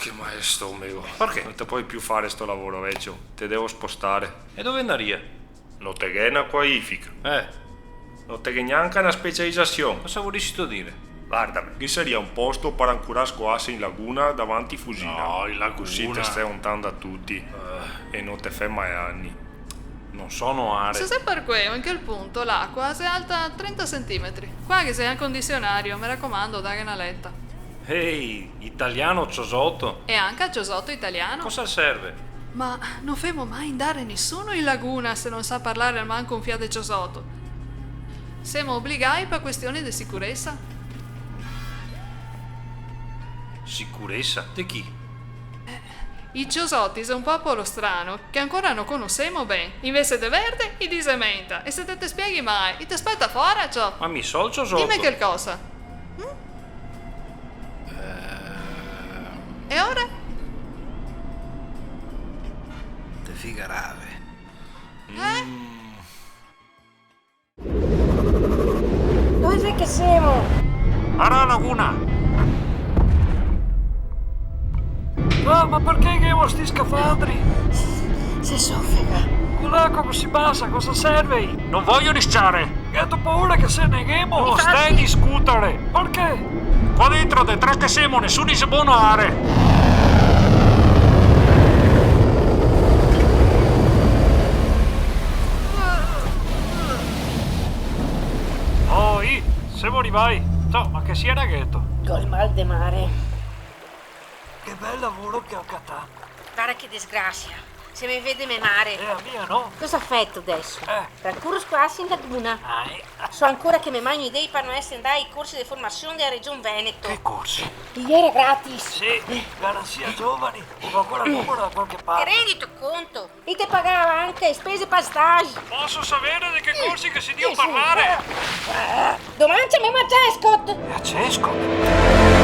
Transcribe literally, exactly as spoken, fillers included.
Che mal de stomego. Parché? No te pol più fare sto lavoro, vecio. Te devo spostare. E dove andaria? No te ghè na qualifica. Eh. No te ghè gnanca na specializasion. Cosa vorisitu dire? Vardame, ghe saria un posto par ancorar scoase in laguna davanti fusina. No, in laguna. Cusì te stè lontano da tuti. Eh. E no te fè mal ani. No so noare. Se xe par queo, in quel punto l'acua xe alta trenta centimetri. Qua ghe xe anca un disionario, me racomando, daghe na leta. Ehi, italiano ciosoto? E anca ciosoto italiano. Cosa serve? Ma no femo mai ndare nisuni in laguna se no sa parlare almanco un fià de ciosoto. Semo obligai par questioni de sicuresa. Sicuresa? De chi? Eh, i ciosoti xe un popolo strano, che ancora no conosemo ben. Invese de verde, i disementa. E se te te spieghi mai, i te speta fora, ciò. Ma mi so el ciosoto. Dime calcosa. Mm? Eh. E ora? Te figarave. Eh? Mm. Dove xe che semo? Ara laguna! No, ma parché che ghemo sti scafandri? Se sofega. Co l'acua cusì basa, cosa serve? No vojo risciare! Gheto paura che se neghemo? No, difati, stai discutare! Parché? Qua dentro de tre che semo, nesuni xe bon noare! Oi, semo rivai. Ciò, ma che siera gheto? Col mal de mare. Che bel lavoro che go catà. Varda che disgrasia. Se me vede me mare. Eh, a mi no. Cosa feto deso? Eh. Par coro scoase in laguna. Ah, eh. So ancora che me magno i dei par no esare ndai ai corsi de formasion dea Region Veneto. Che corsi? I iera gratis. Sì, garansia giovani. Go ancora el numero da qualche parte. Te rendi conto? I te pagava anca e spese par stage. Poso savere de che corsi che se drio parlare? Eh, sì. Eh, doman ciamemo a Cescot. E a Cescot?